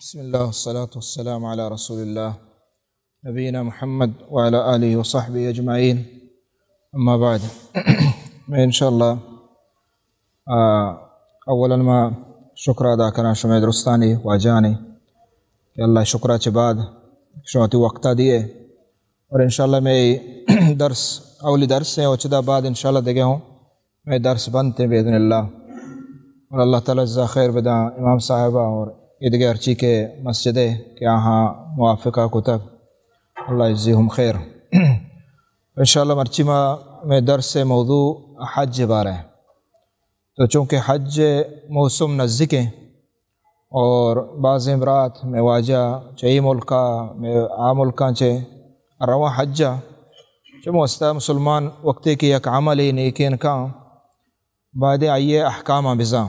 بسم اللہ، والصلاة والسلام علی رسول اللہ، نبینا محمد وعلی آلہ وصحبہ اجمعین۔ اما بعد، میں انشاءاللہ، آ، اولاً ما شکر ادا کناں شمئے درستانی، واجہانی، کہ اللہ شکرا چہ بعد شما وتی وقتا دیئے، اور انشاءاللہ مئے درس، اولی درس ایں، اور چدا بعد انشاءاللہ دگہ ہوں مئے درس بنت ایں باذن اللہ۔ اور اللہ تعالیٰ جزا خیر بداں امام صاحبا اور اے دگہ ہرچی کہ مسجدے کہ آہاں موافقہ کتگ، اللہ یجزیہم خیر۔ انشاءاللہ مرچی ما مئے درس موضوع حج بارہ۔ تو چونکہ حج موسم نزدیک ایں، اور بعضیں برات مئے واجہ چہ اے ملکا، مئے آ ملکاں چہ رواں حجا۔ چہ واسطہ مسلمان وقتے کہ یک عملے نیکیں کاں، بایدیں آئی احکاماں بزاں۔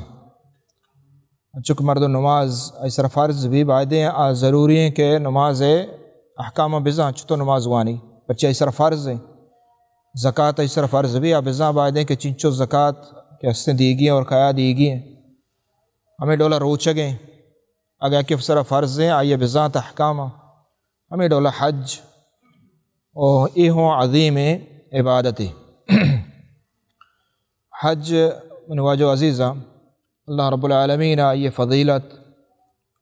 انچو کہ مردم نماز آئی سرا فرض بی، بایدیں آ ضروری ایں کہ نماز احکاماں بزاں، چتو نماز وانی، پرچہ آئی سرا فرض ایں۔ زکات آئی سرا فرض بی، آ بزاں بایدیں کہ چنچو زکات کہ ہستیں دیگی ایں اور کیا دیگی ایں۔ ہمے ڈولا روچگ ایں، اگہ کہ سرا فرض ایں، آئی بزانت احکاماں۔ ہمے ڈولا حج، او اے ہوں عظیمیں عبادتے۔ حج، منی واجہ عزیزاں، اللہ رب العالمین آئی فضیلت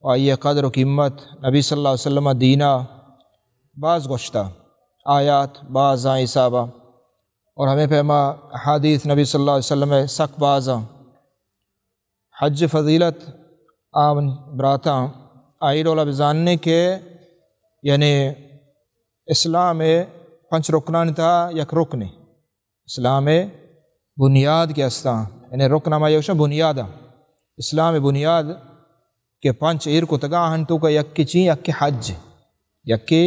و آئی قدر و قیمت نبی صلی اللہ علیہ وسلم دینا باز گوشتا، آیات باز آں حسابا، اور ہمے پیما حدیث نبی صلی اللہ علیہ وسلم سک باز آں۔ حج فضیلت آ من براتاں آئی ڈولا بزاننے کہ یعنی اسلام پنچ رکنانی تہا یک رکنے۔ اسلام بنیاد کہ استاں، یعنی رکن ہما یک شہ بنیاداں۔ اسلام بنیاد کہ پنچ ایر کتگا، آہن توکا یکے چی؟ یکے حج۔ یکے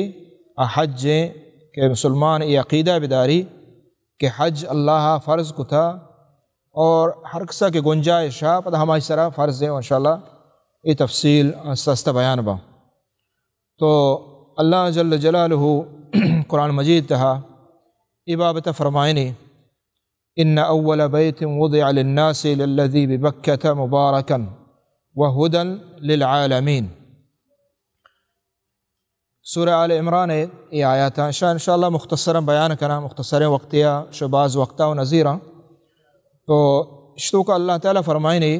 آ حج ایں کہ مسلمان اے عقیدہ بداری کہ حج اللہ فرض کتا اور ہر کسا کہ گنجائش آ، پدا ہمائی سرا فرض ایں۔ انشاءاللہ اے تفصیل آستہ آستہ بیان با۔ تو اللہ جل جلالہ قرآن مجید تہا اے بابت فرمائنی، ان اول بیت وضع للناس للذی ببکۃ مبارکا وہدی للعالمین۔ سورہ آل عمران اے آیاتاں شاہ انشاءاللہ مختصراً بیان کناں، مختصریں وقتے آ شو باز وقتا و نظیراں۔ تو اشتو کا اللہ تعالیٰ فرمائنی،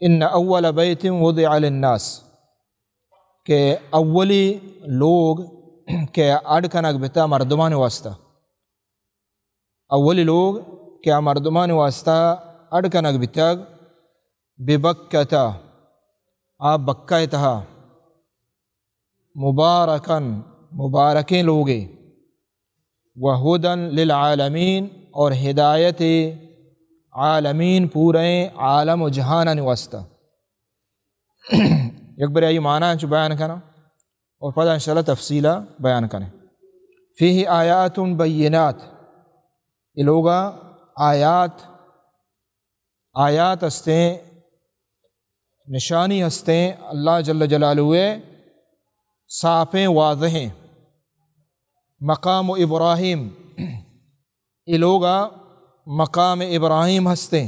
ان اول بیت وضع للناس، کہ اولی لوگ کہ اڈ کنگ بتا مردمانی واسطہ، اولی لوگ کہ آ مردمانی واسطہ اڈ کنگ بیتگ، ببکۃ، آ بکہ تہا، مبارکاً، مبارکیں لوگے، وہدی للعالمین، اور ہدایت عالمین، پوریں عالم و جہانانی واسطہ۔ یک برے آئی معنی چو بیان کناں اور پدا انشاءاللہ تفصیلا بیان کنیں۔ فیہ آیات بینات، اے لوگا آیات، آیات ہستیں، نشانی ہستیں اللہ جل جلالہ صافیں، واضحیں۔ مقام ابراہیم، اے لوگا مقام ابراہیم ہستیں،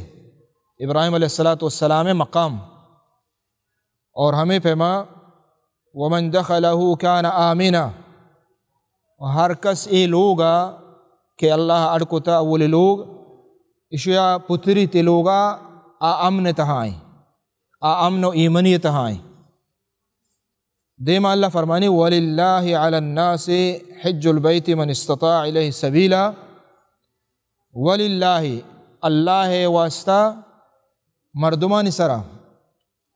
ابراہیم علیہ الصلوۃ والسلام مقام۔ اور ہمے پیما، ومن دخلہ کان آمنا، ہر کس اے لوگا کہ اللہ اڈ کتا اولی لوگ، اشیا پتری تے لوگا آ امن تہائیں، آ امن و ایمنی تہائیں۔ دیما اللہ فرمانی، وللہ علی الناس حج البیت من استطاع الیہ سبیلا، وللہ، اللہ واسطہ مردمانی سرا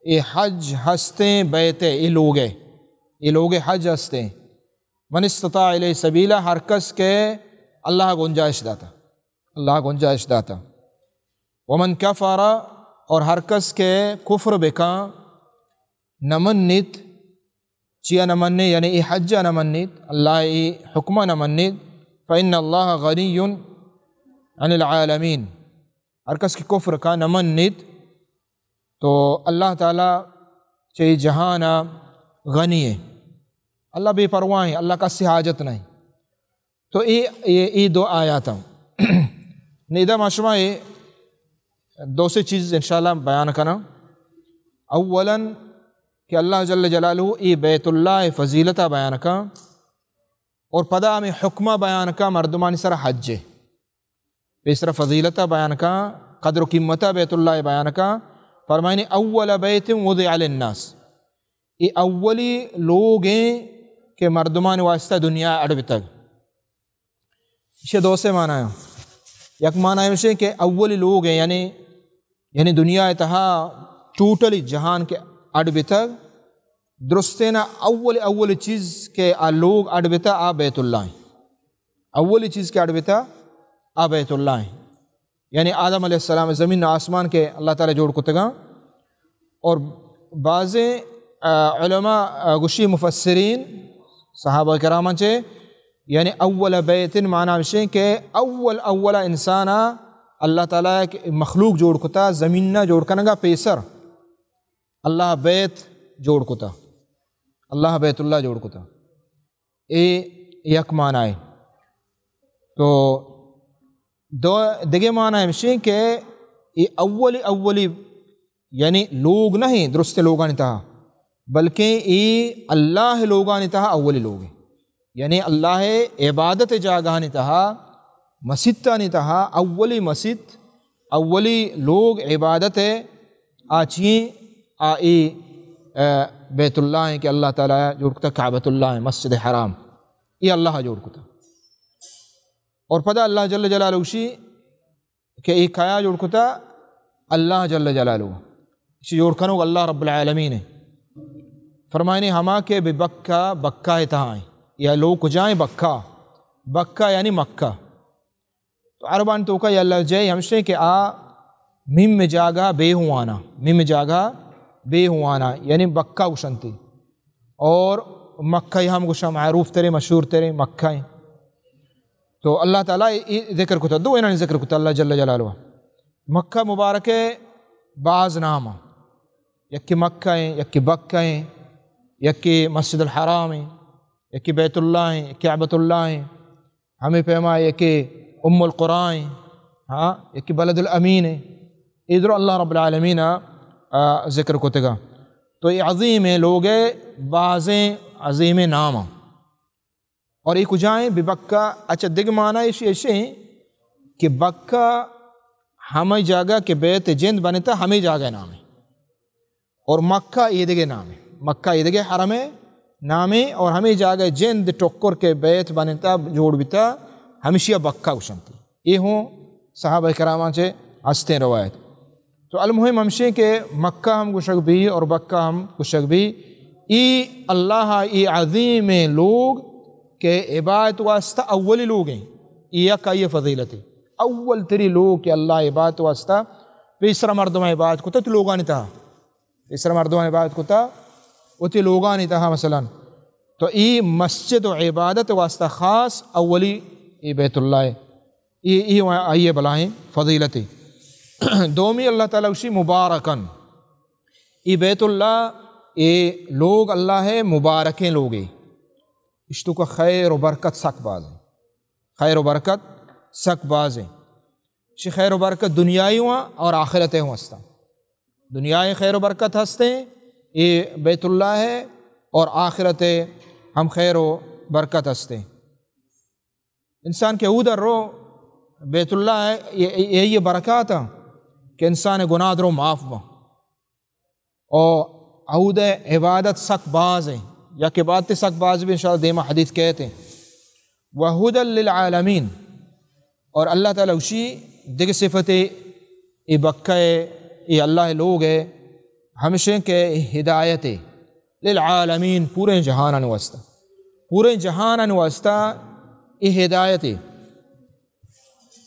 اے حج ہستیں بیت، اے لوگ اے، اے لوگ حج ہستیں۔ من استطاع الیہ سبیلا، ہر کس کہ اللہ گنجائش داتا، اللہ گنجائش داتا۔ ومن کفر، اور ہر کس کہ کفر بکاں، نہ منیت، چیا نہ منیت؟ یعنی اے حجا نہ منیت، اللہ اے حکما نہ منیت، فإن اللہ غنی عن العالمین۔ ہر کس کہ کفر کا نہ منیت، تو اللہ تعالیٰ چہ اے جہانا غنی ایں۔ اللہ بے پرواہ ایں، اللہ کسی حاجت نہ ایں۔ تو اے، اے، اے دو آیات ہم۔ نی ادا ما شما اے دو سے چیز انشاءاللہ بیان کناں۔ اولاً کہ اللہ جل جلالہ ای بیت اللہ فضیلتا بیان کا اور پدا ہمیں حکمہ بیان کا مردمانی سر حج۔ پیسرا فضیلتا بیان کا، قدر و قیمتا بیت اللہ بیان کا۔ فرمائنی: اول بیت وضع للناس، ای اولی لوگ ہیں کہ مردمان واسطہ دنیا اڈ بتگ۔ ایشی دو سے معنی ہیں۔ یک معنی ہمشی کہ اولی لوگ ہیں، یعنی، یعنی دنیا تہا ٹوٹلی جہان کے اڈ بتگ، درستینا اول، اول چیز کہ آ لوگ اڈ بتا، آ بیت اللہ ہیں۔ اولی چیز کہ اڈ بتا، آ بیت اللہ ہیں۔ یعنی آدم علیہ السلام زمین آسمان کے اللہ تعالی جوڑ کتگا۔ اور بعض، آ، علماء، آ، گشی مفسرین، صحابہ کرام چے، یعنی اول بیت معنی ہمشی کہ اول، اول انسانا اللہ تعالی ایک مخلوق جوڑ کتا، زمین نہ جوڑ کنگا پیسر اللہ بیت جوڑ کتا، اللہ بیت اللہ جوڑ کتا۔ اے یک معنی ہے۔ تو دو دگہ معنی ہمشی کہ اے اولی، اولی یعنی لوگ نہیں درست لوگانی تہا، بلکہ اے اللہ لوگانی تہا اولی لوگ ہے۔ یعنی اللہ عبادت جاگہانی تہا، مسیتانی تہا اولی مسیت، اولی لوگ عبادت ہے، آ چی؟ آ ای، آ، بیت اللہ ہیں کہ اللہ تعالی جوڑ کتا، کعبۃ اللہ ہیں، مسجد حرام، یہ اللہ جوڑ کتا۔ اور پدا اللہ جل جلالہ گوشی کہ ای کیا جوڑ کتا؟ اللہ جل جلالہ۔ اسی جوڑ کنوک اللہ رب العالمین ہے۔ فرمائنی: ہما کہ ببکہ، بکہ تہا ہیں۔ یا لوگ کجائیں؟ بکہ۔ بکہ یعنی مکہ۔ تو عربان توکا یا لہجہ ہمشی کہ آ میم جاگہ بے ہوانا، میم جاگہ بے ہوانا، یعنی بکہ گوشنتی۔ اور مکہ ہم گوشا معروف ترے، مشہور ترے مکہ ہیں۔ تو اللہ تعالی ای ذکر کتا، دو انہانی ذکر کتا اللہ جل جلالہ۔ مکہ مبارک باز نام ہیں، یکی مکہ ہیں، یکی بکہ ہیں، یکی مسجد الحرام ہیں، یکی بیت اللہ ہیں، یکی کعبۃ اللہ ہیں۔ ہمیں پیما یکی ام القرآن ہیں، ہاں، یکی بلد الامین ہیں۔ ادھر اللہ رب العالمین، آ، ذکر کتگا۔ تو یہ عظیم لوگ ہے، بازیں عظیم نام ہیں۔ اور یہ کجائیں؟ ببکہ۔ اچھا، دگہ معنی ایشی، ایشی ہیں کہ بکہ ہمیں جاگہ کہ بیت جند بنتا، ہمیں جاگہ نام ہے۔ اور مکہ ایدگہ نام ہے، مکہ ایدگہ حرم ہے نام ہے، اور ہمیں جاگہ جند ٹکر کے بیت بنتا، جوڑ بیتا، ہمشی بکہ گوشنتی۔ یہ ہوں صحابہ کراماں چے ہستیں روایت۔ تو المہم ہمشی کہ مکہ ہم گوشگ بی اور بکہ ہم گوشگ بی، ای اللہ ای عظیم لوگ کہ عبادت واسطہ اولی لوگ ہیں، ای یک آئی فضیلت ہے۔ اول تری لوگ کہ اللہ عبادت واسطہ، پیسرا مردم عبادت کتا تو لوگانی تہا، پیسرا مردم عبادت کتا وتی لوگانی تہا مثلاً۔ تو ای مسجد و عبادت واسطہ خاص اولی ای بیت اللہ ہے۔ ای، ای آئی بلاہیں فضیلتے۔ دومی اللہ تعالی گوشی مبارکن۔ ای بیت اللہ، ای لوگ اللہ ہے مبارکیں لوگے۔ اشتو کا خیر و برکت سک بازیں۔ خیر و برکت سک بازیں۔ شی خیر و برکت دنیای ہوا اور آخرت ہوں ہستا۔ دنیای خیر و برکت ہستے، ای بیت اللہ ہے، اور آخرت ہم خیر و برکت ہستے۔ انسان کہ اودا رو بیت اللہ ہے، یہ، یہ، یہ برکات ہیں کہ انسان گناہ درو معاف با۔ او اود عبادت سک باز ہیں، یا کہ عبادت سک باز بھی انشاءاللہ دیما حدیث کہتے ہیں۔ وہدی للعالمین، اور اللہ تعالی اسی دگہ صفت ای بکہ ہے، ای اللہ لوگ ہے، ہمشیں کہ ہدایت ہے للعالمین، پورے جہانانی واسطہ، پورے جہانانی واسطہ ای ہدایت ہے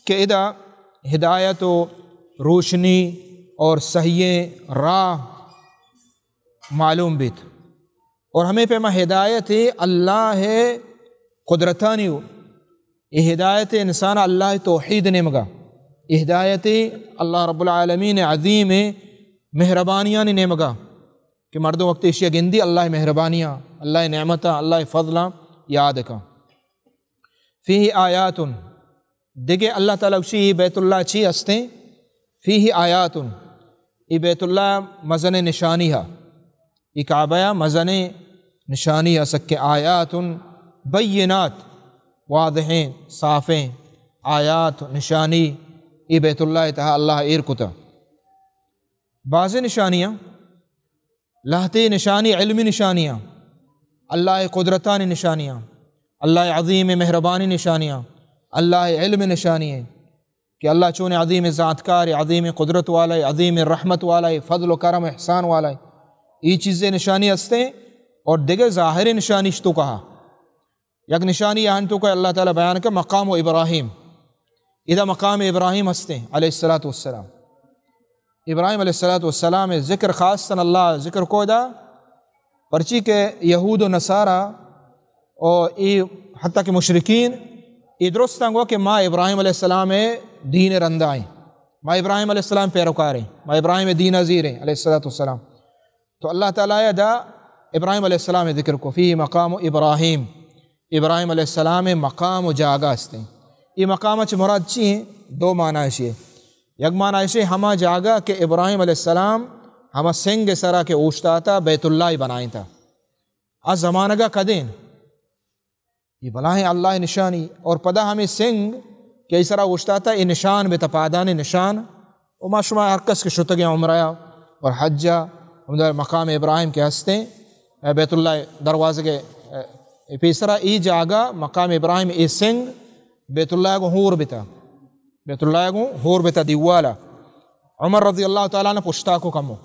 کہ ادا ہدایت و روشنی اور صحیح راہ معلوم بیت۔ اور ہمیں پیما ہدایت اللہ قدرتانی ہو، یہ ہدایت انسان اللہ توحید نیمگا، یہ ہدایت اللہ رب العالمین عظیم مہربانیانی نیمگا، کہ مردم وقت ایشیا گندی اللہ مہربانیاں، اللہ نعمتاں، اللہ فضلاں یاد کا۔ فیہ آیات، دگہ اللہ تعالی گوشی ای بیت اللہ چی ہستیں؟ فیہ آیات، ای بیت اللہ مزن نشانی ہا۔ اے کعبہ ءِ مزنیں نشانی ءَ سکیں آیات بینات، واضحیں، صافیں آیات، نشانی، اے بیت اللہ ءِ تہا اللہ ایر کتہ۔ بازیں نشانیاں، لہتے نشانی، علمی نشانیاں، اللہ ءِ قدرتانی نشانیاں، اللہ ءِ عظیم مہربانی نشانیاں، اللہ ءِ علم نشانی ایں کہ اللہ چون عظیم ذاتکار، عظیم قدرت والا، عظیم رحمت والا، فضل و کرم احسان والا۔ اے چیزیں نشانی ہستیں اور دگہ ظاہر نشانی اش توکا۔ یک نشانی آہانی توکا اللہ تعالی بیان کہ مقام ابراہیم، ادا مقام ابراہیم ہستیں علیہ الصلوۃ والسلام۔ ابراہیم علیہ الصلوۃ والسلام ذکر خاصاً اللہ ذکر کو ادا، پرچی کہ یہود و نصارہ او اے حتیٰ کہ مشرکین اے درستاں گو کہ ما ابراہیم علیہ السلام ءِ دین ءِ رندا ایں، ما ابراہیم علیہ السلام ءِ پیروکار ایں، ما ابراہیم ءِ دین ءَ زیر ایں علیہ الصلوۃ والسلام۔ تو اللہ تعالی ادا ابراہیم علیہ السلام ءِ ذکر کو، فیہ مقام ابراہیم، ابراہیم علیہ السلام ءِ مقام و جاگہ ہستیں۔ اے مقام ءَ چہ مراد چی ایں؟ دو معنی اشی ایں۔ یک معنی اشی ہما جاگہ کہ ابراہیم علیہ السلام ہما سنگ ءِ سرا کہ اوشتاتہ بیت اللہ ءَ بنائینتہ۔ آ زمانگ ءَ کدیں؟ اے بلاہیں اللہ ءِ نشانی۔ اور پدا ہمے سنگ کہ اے سرا اوشتاتہ، اے نشان بیتہ، پادانی نشان۔ و ما شما ہر کس کہ شتگیں عمرہ ءَ اور حج ءَ، ہمدا مقام ابراہیم کہ ہستیں، اے بیت اللہ ءِ دروازگ ءِ، اے پیسرا اے جاگہ مقام ابراہیم، اے سنگ بیت اللہ ءَ گوں ہور بیتہ، بیت اللہ ءَ گوں ہور بیتہ دیوال ءَ۔ عمر رضی اللہ تعالی عنہ پشتا کو کمو۔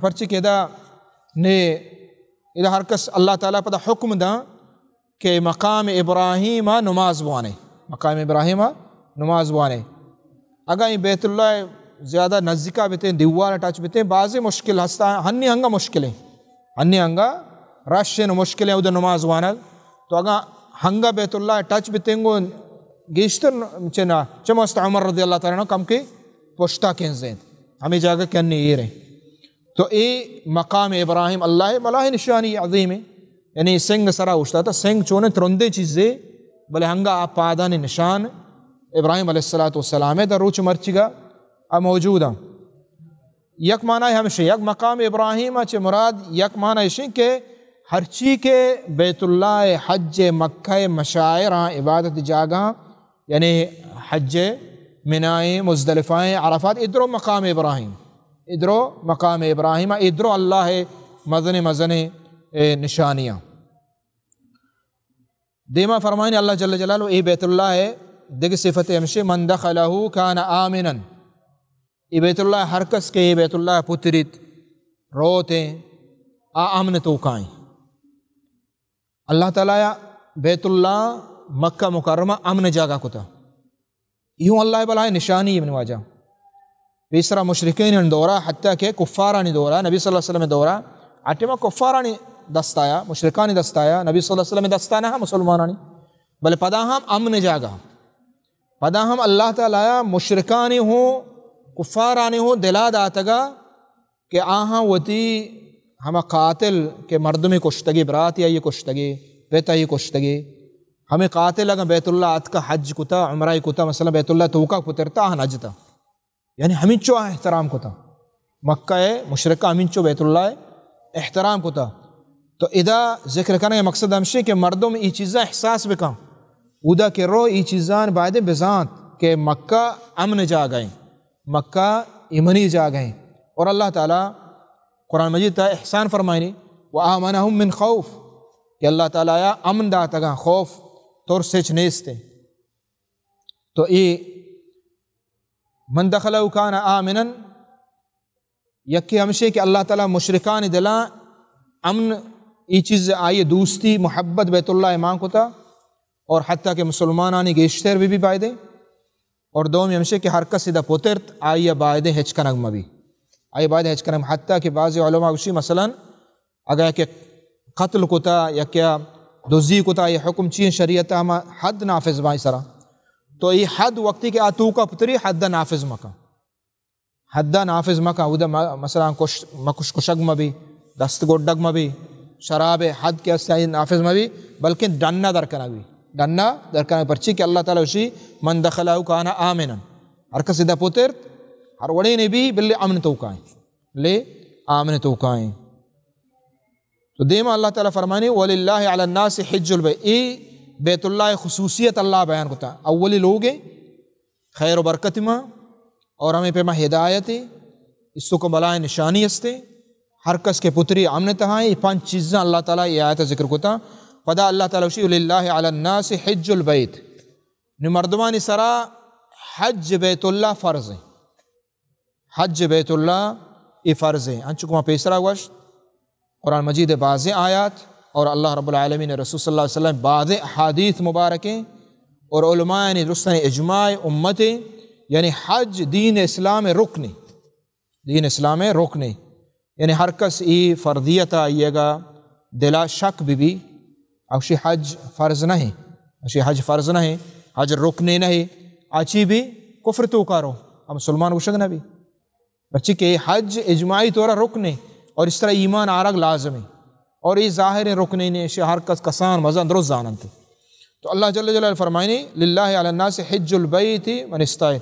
پرچی کہ ادا نے، ادا ہر کس اللہ تعالی پدا حکم داں کہ مقام ابراہیم ءَ نماز بوانے، مقام ابراہیم ءَ نماز بوانے۔ اگاں اے بیت اللہ زیادہ نزدیکا بیتیں، دیوال ٹچ بیتیں، بازیں مشکل ہستا، ہنی ہنگا مشکلیں، ہنی ہنگا رش ایں، مشکلیں ادا نماز وانگ۔ تو اگاں ہنگا بیت اللہ ٹچ بیتیں گو گیشتر چنا، چمست عمر رضی اللہ تعالی عنہ کم کے پشتا کنزیں، ہمے جاگہ کہ ہنی ایر ایں۔ تو اے مقام ابراہیم اللہ ءِ بلاہیں نشانی عظیم ایں۔ یعنی سنگ سرا اوشتاتہ، سنگ چونیں ترندیں چیزے، بلے ہنگا آ پادانی نشان ابراہیم علیہ الصلوۃ والسلام ءِ در روچ مرچیگا آ موجود ایں۔ یک معنی ہمشی، یک مقام ابراہیم ءَ چہ مراد یک معنی اشی کہ ہرچی کہ بیت اللہ ءِ، حج ءِ، مکہ ءِ مشاعراں، عبادت جاگہاں، یعنی حج ءِ، منائیں، مزدلفہ ایں، عرفات، اے درو مقام ابراہیم، اے درو مقام ابراہیم، اے درو اللہ ءِ مزنیں مزنیں، اے، نشانیاں۔ دیما فرمائنی اللہ جل جلالہ، اے بیت اللہ ءِ دگہ صفت ہمشی، من دخلہ کان آمنا۔ اے بیت اللہ ءَ ہر کس کہ اے بیت اللہ ءَ پتریت، روتیں، آ امن توکائیں۔ اللہ تعالی ءَ بیت اللہ مکہ مکرمہ امن جاگہ کتا۔ ایہوں اللہ ءِ بلاہیں نشانی ایں منی واجہ۔ پیسرا مشرکین دورا، حتیٰ کہ کفارانی دورا، نبی صلی اللہ علیہ وسلم دورا، آ ٹیما کفارانی دستایا، مشرکانی دستایا، نبی صلی اللہ علیہ وسلم دستا نہ، مسلمانانی۔ بلے پدا ہم امن جاگہ۔ پدا ہم اللہ تعالی ءَ مشرکانی ہوں، کفارانی ہوں دلا داتگا کہ آہاں وتی ہما قاتل کہ مردمے کشتگی، براتے آئی کشتگی، پت آئی کشتگی، ہمے قاتل اگاں بیت اللہ اتکا، حج کتا، عمرہ کتا، مثلاً بیت اللہ توکا پترتا، آہاں نجتا۔ یعنی ہمینچو آ احترام کتا۔ مکہ ءِ مشرکاں ہمینچو بیت اللہ ءِ احترام کتا۔ تو ادا ذکر کنگ ءِ مقصد ہمشی کہ مردم اے چیزاں احساس بکن۔ اودا کہ رو اے چیزاں بایدیں بزانت کہ مکہ امن جاگہ ایں، مکہ ایمنی جاگہ ایں۔ اور اللہ تعالی قرآن مجید تا احسان فرمائنی، وآمنهم من خوف، کہ اللہ تعالی ءَ امن داتگاں، خوف، ترس ہچ نیست۔ تو اے من دخلہ کان آمنا، یکے ہمشی کہ اللہ تعالی مشرکانی دلاں امن، اے چیز آئی دوستی، محبت بیت اللہ مان کتا، اور حتیٰ کہ مسلمانانی گیشتر بی بی بایدیں۔ اور دومی ہمشی کہ ہر کس ادا پترت، آئی بایدیں ہچ کنگ مبی، آئی بایدیں ہچ کنگ۔ حتیٰ کہ بعض علماء گوشی، مثلاً اگاں کہ قتل کتا یا کہ دزی کتا، اے حکم چی ایں شریعت ءَ؟ ہما حد نافذ باں سرا۔ تو اے حد وقتی کہ آ توکا پتری، حد نافذ مکن، حد نافذ مکن۔ اودا م-، مثلاً کش-، مکش کشگ مبی، دست گڈگ مبی، شراب حد کہ است آئی نافذ مبی، بلکن ڈنا در کنگ بی، ڈنا در کنگ۔ پرچی کہ اللہ تعالی گوشی، من دخلہ کان آمنا، ہر کس ادا پترت، ہر وڑیں بی، بلے امن توکائیں، بلے امن توکائیں۔ تو دیما اللہ تعالی فرمانی، وللہ علی الناس حج البیت، اے بیت اللہ خصوصیت اللہ بیان کتا، اولی لوگ خیر و برکت ما، اور ہمیں پیما ہدایت، اس کو بلائیں نشانی استے، ہر کس کے پتری امن تہا ہیں۔ یہ پنچ چیزاں اللہ تعالی یہ آیت ذکر کتا۔ پدا اللہ تعالی وشی، وللہ علی الناس حج البیت، نی مردمانی سرا حج بیت اللہ فرض ہیں۔ حج بیت اللہ یہ فرض ہیں، انچو کہ ما پیسرا گوشت، قرآن مجید بعض آیات اور اللہ رب العالمین رسول صلی اللہ علیہ وسلم بعض احادیث مبارکیں اور علماء یعنی درستان اجماع امت، یعنی حج دین اسلام رکن، دین اسلام رکن، یعنی ہر کس ای فرضیت آئیے گا دلا شک بی بی، اوشی حج فرض نہیں، اوشی حج فرض نہیں، حج رکن نہیں، آچی بھی کفر تو کارو، ہم مسلمان گوشگ نہ بھی۔ بچی کہ حج اجماعی طور رکن ہے اور اس طرح ایمان آرگ لازم ہے۔ اور یہ ظاہر رکن ہے، ہر کس کسان مزن درست زاننت۔ تو اللہ جل جلالہ فرمائنی، للہ علی الناس حج البیت من استطاع،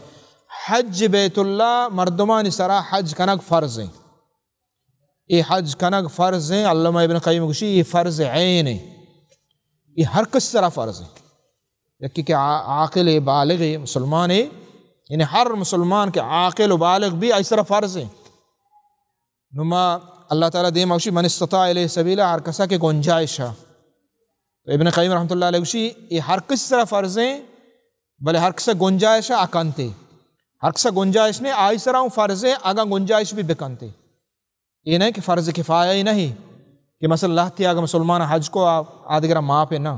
حج بیت اللہ مردمان سرا حج کنگ فرض ہیں۔ یہ حج کنگ فرض ہیں، علامہ ابن قیم گوشی، یہ فرض عین ہے، یہ ہر کس سرا فرض ہے۔ یکی کہ عا-، عاقل ہے، بالغ ہے، مسلمان ہے، یعنی ہر مسلمان کے عاقل و بالغ بھی ایسرا فرض ہے۔ نما اللہ تعالی دیم اوشی، من استطاع الیہ سبیلا، ہر کسا کے گنجائش ہے۔ تو ابن قیم رحمۃ اللہ علیہ گوشی، یہ ہر کس سرا فرض ہیں، بلے ہر کسا گنجائش ہے اکنتے۔ ہر کسا گنجائش نے، آئی سرا ہوں فرض ہیں، اگاں گنجائش بھی بکنتے۔ یہ نہیں کہ فرض کفایہ ہی نہیں کہ مثلاً لہتے اگاں مسلمان حج کو آ-، آدگرا معاف ہے، نہ۔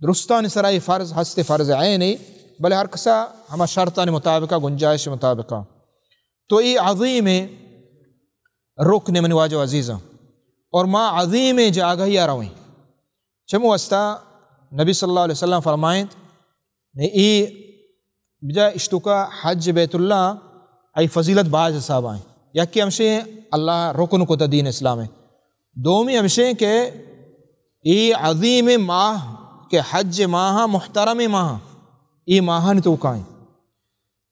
درستانی سرا یہ فرض ہستے، فرض عین ہے، بلے ہر کسا ہما شرطانی مطابقہ، گنجائش مطابقہ۔ تو یہ عظیم رکن منی واجہ و عزیزاں، اور ما عظیم جاگہی آ رویں۔ چمو واسطہ نبی صلی اللہ علیہ وسلم فرمائیں، نے ای بجا اشتوکا حج بیت اللہ، ای فضیلت باز حساب آئیں۔ یکی ہمشے اللہ رکن کو تا دین اسلام ہے۔ دومی ہمشے کہ ای عظیم ماہ کہ حج ماہ، محترم ماہ، ای ماہن تو کائیں۔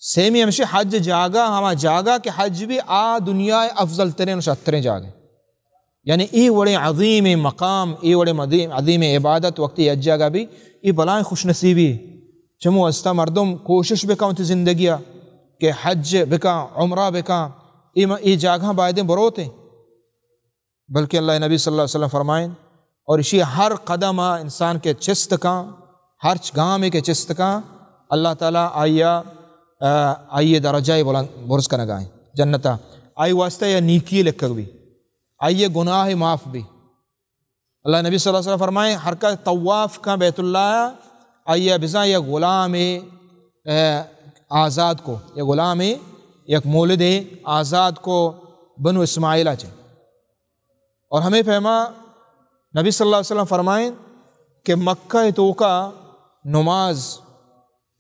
سیمی ہمشی حج جاگہ، ہما جاگہ کہ حج بھی آ دنیا افضل ترین و شترین جاگہ۔ یعنی ای وڑیں عظیم مقام، ای وڑیں مدی-، عظیم عبادت وقتی یک جاگہ بھی، ای بلائیں خوش نصیبی۔ چمو استا مردم کوشش بکن وتی زندگیا کہ حج بکن، عمرہ بکن، ای م-، ای جاگہ بایدیں بروتیں۔ بلکہ اللہ نبی صلی اللہ علیہ وسلم فرمائیں، اور اشی ہر قدم انسان کے چست کاں، ہرچ گامے کے چست کاں، اللہ تعالی آئیا، آ، آئیے درجہ بلند برز کنگائیں جنتا، آئی واسطہ یا نیکی لکھگ بھی، آئیے گناہ معاف بھی۔ اللہ نبی صلی اللہ علیہ وسلم فرمائیں، ہر کا طواف کا بیت اللہ، آئیے بزاں یا غلام، آ، آزاد کو، یا غلام، یک مولد آزاد کو بنو اسماعیل چے۔ اور ہمیں پیما نبی صلی اللہ علیہ وسلم فرمائیں کہ مکہ توکا نماز،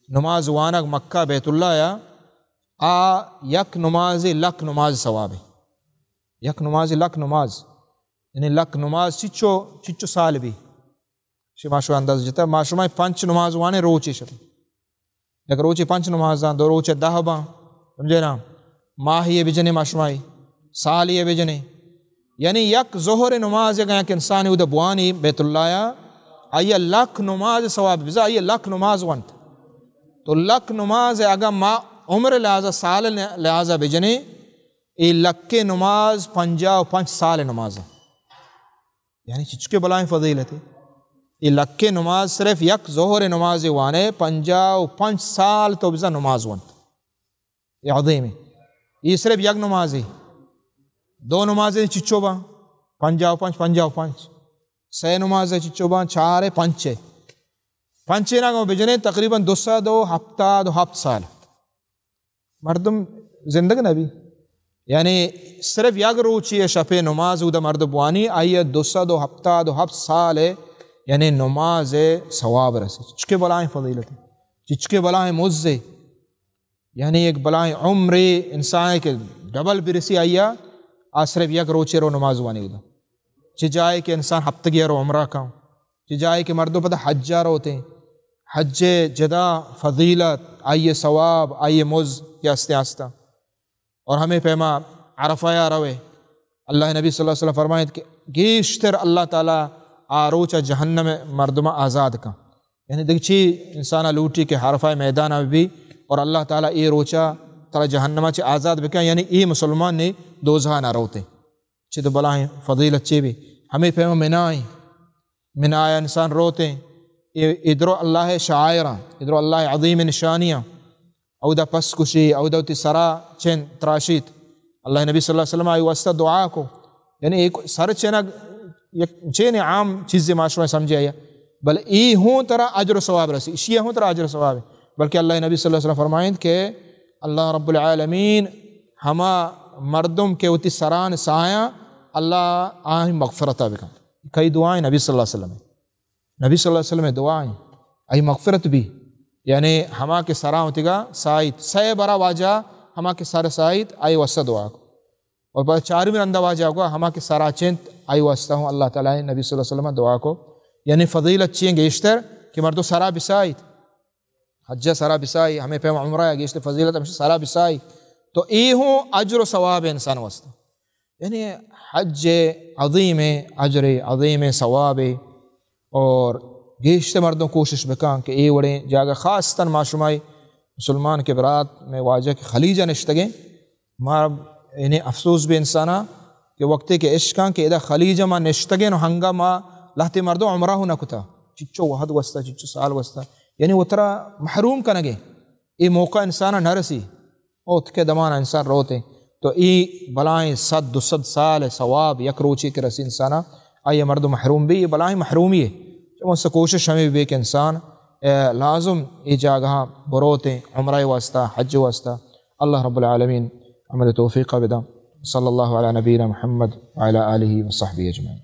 نماز وانگ مکہ بیت اللہ یا، آ یک نماز لکھ نماز ثواب ہے۔ یک نماز لکھ نماز، یعنی لکھ نماز چچو، چچو سال بھی۔ شما شو انداز جتا، ما شما پنچ نماز وانے روچے شتے۔ یک روچے پنچ نماز آں، دو روچے دہ باں، سمجھے نا؟ ماہی بجنے ما شمائی، سالی بجنے۔ یعنی یک ظہر نماز اگاں یک انسان اود بوانی بیت اللہ یا، آئی لکھ نماز ثواب بزا، آئی لکھ نماز وانت۔ تو لکھ نماز اگاں ما عمر لحاظہ، سال لحاظہ بجنے، اے لکھ نماز پنجاہ و پنچ سال نماز۔ یعنی چچکے بلائیں فضیلتے۔ اے لکھیں نماز صرف یک ظہر نماز وانے، پنجاہ و پنچ سال تو بزاں نماز وانت۔ اے عظیم ہے۔ اے صرف یک نماز ہے۔ دو نماز چچو باں، پنجاہ و پنچ، پنجاہ و پنچ۔ سے نماز چچو باں، چار ہے، پنچ ہے۔ پنچ ہے نا گو بجنے تقریباً دو سد و ہفتاد و ہفت سال۔ مردم زندگ نہ بی۔ یعنی صرف یک روچی شپے نماز اودا مردم بوانی، آئی دو سد و ہفتاد و ہفت سال، یعنی نماز ثواب رسی۔ چچکے بلائیں فضیلت، چچکے بلائیں مزے، یعنی یک بلائیں عمر انسان کے ڈبل برسی آئی، آ صرف یک روچے رو نماز وانی اودا۔ چہ جائے کہ انسان ہفتگی رو عمرہ کن، چہ جائے کہ مردم پدا حج روتے، حج جدا فضیلت، آئی ثواب، آئی مز کہ ہستے ہستا۔ اور ہمیں پیما عرفہ یا روے، اللہ نبی صلی اللہ علیہ وسلم فرمائیت کہ گیشتر اللہ تعالی آ روچ ءَ جہنم ءِ مردماں آزاد کن۔ یعنی دگہ چی انسان ءَ لوٹی کہ عرفہ ءِ میدان ءَ بی اور اللہ تعالی اے روچ ءَ ترا جہنم ءَ چہ آزاد بکن، یعنی اے مسلمان نی دوزہ ءَ نہ روتے۔ چہ تو بلاہیں فضیلت چے بی؟ ہمے پیما منائیں، منایا انسان روتے۔ اے، اے درو اللہ ءِ شعائراں، اے درو اللہ ءِ عظیم نشانیاں۔ اودا پس کشی، اودا وتی سرا چین تراشیت۔ اللہ نبی صلی اللہ علیہ وسلم آئی واسطہ دعا کو۔ یعنی ایک سر چینگ یک چین عام چیزے ما شما سمجھے آیا، بل ای ہوں ترا اجر و ثواب رسی، اشی ہوں ترا اجر و ثواب ہے۔ بلکہ اللہ نبی صلی اللہ علیہ وسلم فرمائند کہ اللہ رب العالمین ہما مردم کہ وتی سران سایاں، اللہ آہی مغفرتا بکن۔ کئی دعائیں نبی صلی اللہ علیہ وسلم۔ نبی صلی اللہ علیہ وسلم ءِ دعا ایں، آئی مغفرت بی۔ یعنی ہما کہ سرا وتیگا سائیت، سئے برا واجہ ہما کہ سر سائیت، آئی واسطہ دعا کو۔ اور پدا چارمی رندا واجہ کو ہما کہ سرا چنت، آئی واسطہ ہوں اللہ تعالی نبی صلی اللہ علیہ وسلم دعا کو۔ یعنی فضیلت چی ایں گیشتر کہ مردو سرا بسائیت۔ حج ءَ سرا بسائی، ہمے پیم عمرہ ءَ گیشتر فضیلت ہمیشہ سرا بسائی۔ تو اے ہوں اجر و ثواب انسان واسطہ۔ یعنی حج عظیم ہے، اجر عظیم ہے، ثواب ہے۔ اور گیشتر مردم کوشش بکن کہ اے وڑیں جاگہ خاصتاً ما شمائی مسلمان کہ برات میں واجہ کہ خلیج ءَ نشتگیں، ما یعنی افسوس بی انسانا کہ وقتے کہ اشکاں کہ ادا خلیج ءَ ما نشتگیں و ہنگا ما لہتے مردم عمرہ ہوں نہ کتا، چچو وہد وستا، چچو سال وستا، یعنی وترا محروم کنگے، اے موقع انسانا نہ رسی۔ اوت کہ دمانا انسان روتے، تو اے بلائیں صد دو صد سال ثواب یک روچے کہ رسی انسانا، آئی مردم محروم بی، اے بلائیں محرومی ہے۔ چمو سے کوشش ہمیں بی کہ انسان، اے، لازم اے جاگہاں بروتے، عمرہ واسطہ، حج واسطہ۔ اللہ رب العالمین عمل توفیق بدا۔ صلی اللہ علی نبینا محمد وعلی آلہ وصحبہ اجمعین۔